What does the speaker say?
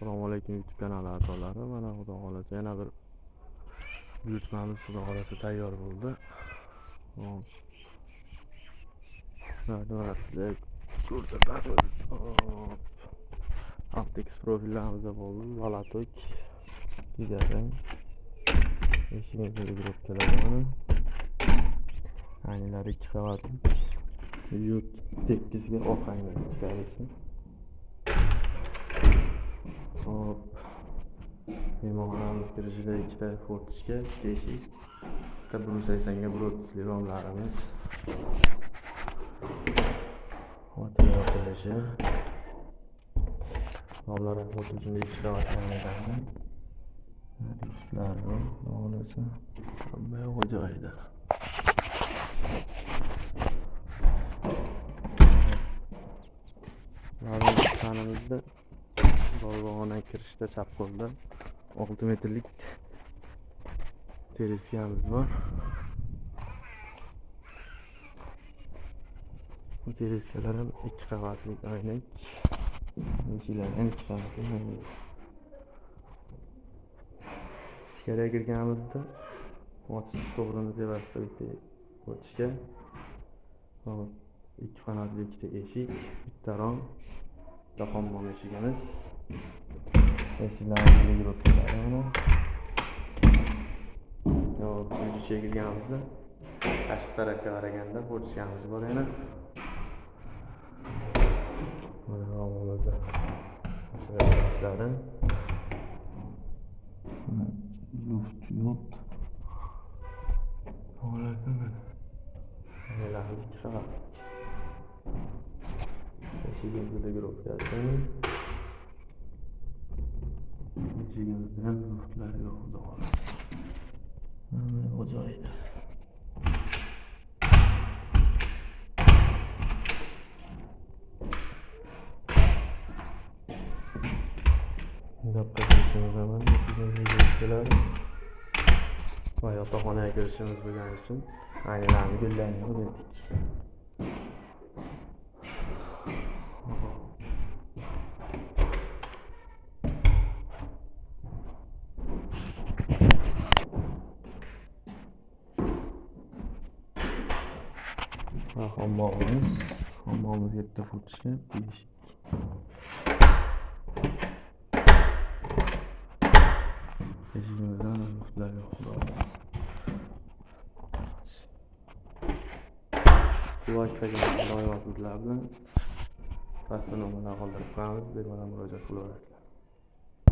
Assalomu alaykum YouTube kanali a'zolari. Mana xudo xolasa yana bir buyurtmamiz xudo xolasa tayyor bo'ldi. Hop. Mana sizlarga ko'rsatamiz. Hop. Aptex profillarimizda bo'ldi. Zalatok jigarrang. Eshigimizda gruppalari mana. Aynalar 2 qavatli. Yurt tekkizga oq ayna ichkarisi. Hop. Mehmonxonamiz kirishida ikkita fortichka, ikkita eshik, bitta 180 ga 130 romlarimiz. Hop, yopilishi. Romlar ham xuddi shunday ikki qavat aynalardan. Liftlar bor, xudo xohlasa. Hamma yo'g'i joyida. Tanimizda Dorg'ona kirishda chap qo'lda 6 metrlik terezkamiz bor. Bu terezkalar ham 2 qavatli oynak. Eshiklar ham 2 qavatli oynak. Ichkariga kirganimizda ochiq to'g'rini tepasida bitta o'tishga. Hop, 2 qanotli ikkita eshik, bitta rom, bitta hammom eshigimiz. Eshiklarimiz gruppalari mana. Hop, ichiga kirganimizda tashqi tarafga qaraganda fortichkamiz bor yana. Mana romimizda ishlari. Luft yo'q. Holatda mana. Aynalarimiz 2 qavatli. Eshigimizda gruppasi. Eshigimizda ham luftlar yo'q, xudo xohlasa. Hamma yo'q joyida. Gapga kirishimiz ham eshigimizga gruppalari va yotoqxonaga kirishimiz bo'lgani uchun aynalarni gullarni yig'ib etdik. Va hammomimiz, hammomimizga bitta fortichka, bitta eshik. Eshigimizdan luftlar yo'q, xudo xohlasa. Doimo sizlar bilan pastda nomerlar qoldirib qo'yamiz, bemalol murojaat qilaverasizlar.